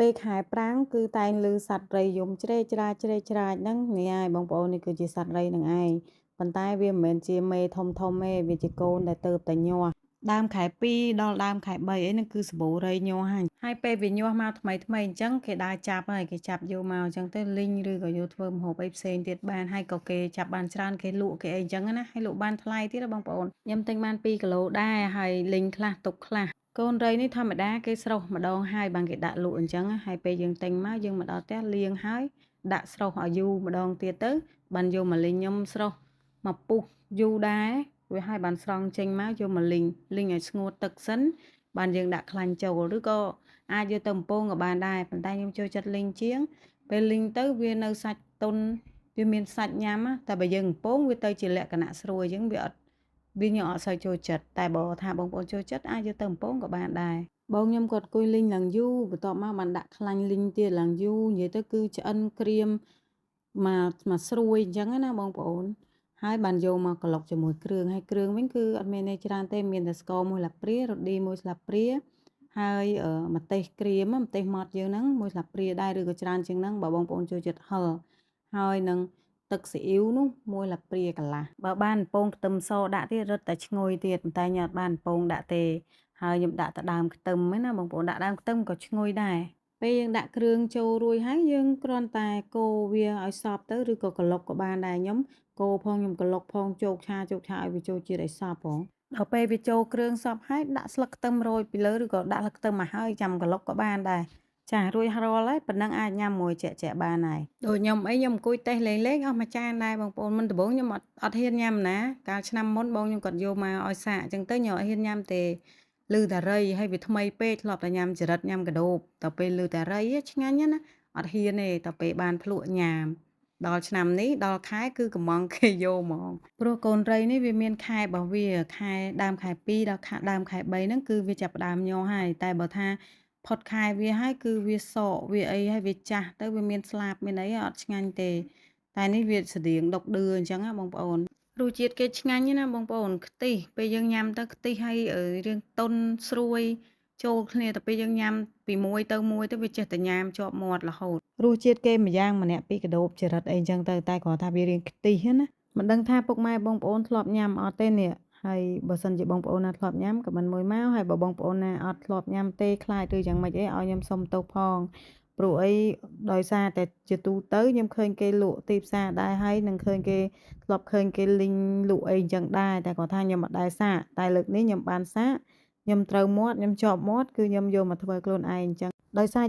ពេលខែប្រាំងគឺតែងឮសត្វរៃយំច្រេច្រាចច្រេច្រាចហ្នឹងនេះហើយបងប្អូននេះគឺជាសត្វរៃនឹងឯងប៉ុន្តែវាមិនមែនជាមេធំធំទេវាជាកូនដែលទៅតែញាស់ដើមខែ2ដល់ដើមខែ3អីហ្នឹងគឺសម្បូររៃញាស់ហើយហើយពេលវាញាស់មកថ្មីថ្មីអញ្ចឹងគេដើរចាប់ហើយគេចាប់យកមកអញ្ចឹងទៅលីងឬក៏យកធ្វើម្ហូបអីផ្សេងទៀតបានហើយក៏គេចាប់បានច្រើនគេលក់គេអីអញ្ចឹងណាហើយលក់បានថ្លៃទៀតបងប្អូនខ្ញុំទិញបាន2គីឡូដែរហើយលីងខ្លះទុកខ្លះកូនរៃនេះធម្មតាគេស្រុះម្ដងហើយបានគេដាក់លក់អញ្ចឹងហើយពេលយើងទិញមកយើងមកដល់ផ្ទះលាងហើយដាក់ស្រុះឲ្យយូរម្ដងទៀតទៅបានយកមកលីងខ្ញុំស្រុះមកពុះយូរដែរវាឲ្យបានស្រង់ចេញមកយកមកលីងលីងឲ្យស្ងួតទឹកសិនបានយើងដាក់ខ្លាញ់ចូលឬក៏អាចយកទៅបំពងក៏បានដែរប៉ុន្តែខ្ញុំចូលចិត្តលីងជាងពេលលីងទៅវានៅសាច់តុនវាមានសាច់ញ៉ាំតែបើយើងបំពងវាទៅជាលក្ខណៈស្រួយអញ្ចឹងវាអត់វាខ្ញុំអត់សូវចូលចិត្តតែបើថាបងប្អូនចូលចិត្តអាចយកទៅបំពងក៏បានដែរបងខ្ញុំគាត់អង្គុយលីងឡើងយូរបន្ទាប់មកបានដាក់ខ្លាញ់លីងទៀតឡើងយូរនិយាយទៅគឺឆ្អិនក្រៀមមកមកស្រួយអញ្ចឹងណាបងប្អូនហើយបានយកមកក្លុកជាមួយគ្រឿងហើយគ្រឿងវិញគឺអត់មានអីច្រើនទេមានតែស្ករមួយស្លាបព្រារ៉ូឌីមួយស្លាបព្រាហើយម្ទេសក្រៀមម្ទេសម៉ត់យើងហ្នឹងមួយស្លាបព្រាដែរឬក៏ច្រើនជាងហ្នឹងបើបងប្អូនចូលចិត្តហឹរហើយនឹងទឹកស៊ីអ៊ីវនោះមួយស្លាបព្រាកន្លះបើបានពងខ្ទឹមសដាក់ទៀតរឹតតែឈ្ងុយទៀតប៉ុន្តែខ្ញុំអត់បានពងដាក់ទេហើយខ្ញុំដាក់តែដើមខ្ទឹមហ្នឹងណាបងប្អូនដាក់ដើមខ្ទឹមក៏ឈ្ងុយដែរពេលយើងដាក់គ្រឿងចូលរួចហើយយើងគ្រាន់តែកូរវាឲ្យសព្វទៅឬក៏ក្លុកក៏បានដែរខ្ញុំកូរផងខ្ញុំក្លុកផងជោកឆាជោកឆាឲ្យវាចូលជាតិឲ្យសព្វផងដល់ពេលវាចូលគ្រឿងសព្វហើយដាក់ស្លឹកខ្ទឹមរោយពីលើឬក៏ដាក់ស្លឹកខ្ទឹមមកហើយចាំក្លុកក៏បានដែរចារួចរាល់ហើយប៉ុណ្ណឹងអាចញ៉ាំមួយជាក់ជាក់បានហើយដូចខ្ញុំអីខ្ញុំអង្គុយតេស្តលេងលេងអស់មួយចានដែរបងប្អូនមុនដំបូងខ្ញុំអត់ហ៊ានញ៉ាំណាកាលឆ្នាំមុនបងខ្ញុំគាត់យកមកឲ្យសាកអញ្ចឹងទៅខ្ញុំអត់ហ៊ានញ៉ាំទេឮតារៃហើយវាថ្មីពេកធ្លាប់តែញ៉ាំចរិតញ៉ាំកាដូបដល់ពេលឮតារៃឆ្ងាញ់ណាអត់ហ៊ានទេដល់ពេលបានភ្លក់ញ៉ាំដល់ឆ្នាំនេះដល់ខែគឺកំងគេយកហ្មងព្រោះកូនរៃនេះវាមានខែរបស់វាខែដើមខែ2ដល់ខែដើមខែ3ហ្នឹងគឺវាចាប់ផ្ដើមញ័រហើយតែបើថាផុតខែវាហើយគឺវាសកវាអីហើយវាចាស់ទៅវាមានស្លាបមានអីអត់ឆ្ងាញ់ទេតែនេះវាស្តៀងដុកឌឿអញ្ចឹងណាបងប្អូនរសជាតិគេឆ្ងាញ់ណាបងប្អូនខ្ទិះពេលយើងញ៉ាំទៅខ្ទិះហើយរឿងតុនស្រួយចូលគ្នាទៅពេលយើងញ៉ាំពីមួយទៅមួយទៅវាចេះតែញ៉ាំជាប់មាត់រហូតរសជាតិគេម្យ៉ាងម្នាក់ពីកដូបចរិតអីចឹងទៅតែគ្រាន់ថាវារៀងខ្ទិះណាមិនដឹងថាពុកម៉ែបងប្អូនធ្លាប់ញ៉ាំអត់ទេនេះហើយបើសិនជាបងប្អូនណាធ្លាប់ញ៉ាំក៏មិនមួយមកហើយបើបងប្អូនណាអត់ធ្លាប់ញ៉ាំទេខ្លាចឬយ៉ាងម៉េចអីឲ្យខ្ញុំសុំទោសផងព្រោះអីដោយសារតែជាទូទៅខ្ញុំឃើញគេលក់ទីផ្សារដែរហើយនឹងឃើញគេធ្លាប់ឃើញគេលីងលក់អីអញ្ចឹងដែរតែគាត់ថាខ្ញុំអត់ដែរសាកតែលើកនេះខ្ញុំបានសាកខ្ញុំត្រូវមាត់ខ្ញុំជាប់មាត់គឺខ្ញុំយកមកធ្វើខ្លួនឯងអញ្ចឹងដោយសារ